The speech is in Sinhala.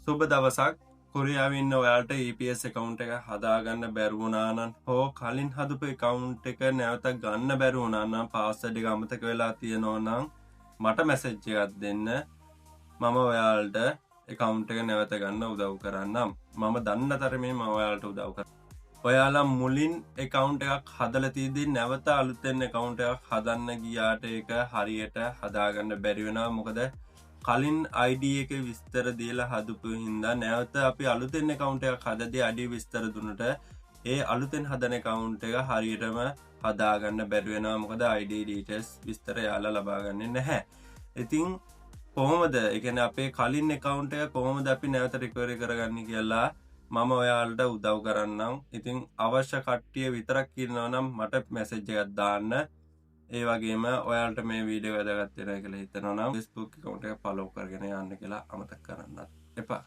සුබ දවසක්. කොරියාවේ ඉන්න ඔයාලට EPS account එක හදාගන්න බැරි වුණා නම් හෝ කලින් හදපු account එක නැවත ගන්න බැරි වුණා නම්, පාස්වර්ඩ් එක අමතක වෙලා තියෙනවා නම් මට මැසේජ් එකක් දෙන්න. මම ඔයාලට account එක නැවත ගන්න උදව් කරන්නම්. මම දන්න තරමේ මම ඔයාලට උදව් කරන්නම්. ඔයාලා මුලින් account එකක් හදලා තියෙද්දි නැවත අලුතෙන් account එකක් හදන්න ගියාට ඒක හරියට හදාගන්න බැරි වෙනවා. මොකද කලින් ID එක විස්තර දීලා හදපු හින්දා නැවත අපි අලුතෙන් account එකක් හදද්දී ID විස්තර දුන්නට ඒ අලුතෙන් හදන account එක හරියටම හදාගන්න බැරි වෙනවා. මොකද ID details විස්තර යාලා ලබා ගන්නේ නැහැ. ඉතින් කොහොමද, ඒ කියන්නේ අපේ කලින් account එක කොහොමද අපි නැවත recovery කරගන්නේ කියලා මම ඔයාලට උදව් කරන්නම්. ඉතින් අවශ්‍ය කට්ටිය විතරක් ඉන්නවා නම් මට මැසේජ් එකක් දාන්න. ඒ වගේම ඔයාලට මේ වීඩියෝ වැදගත් වෙනවා කියලා හිතනවා නම් Facebook account එක follow කරගෙන යන්න කියලා අමතක කරන්නත් එපා.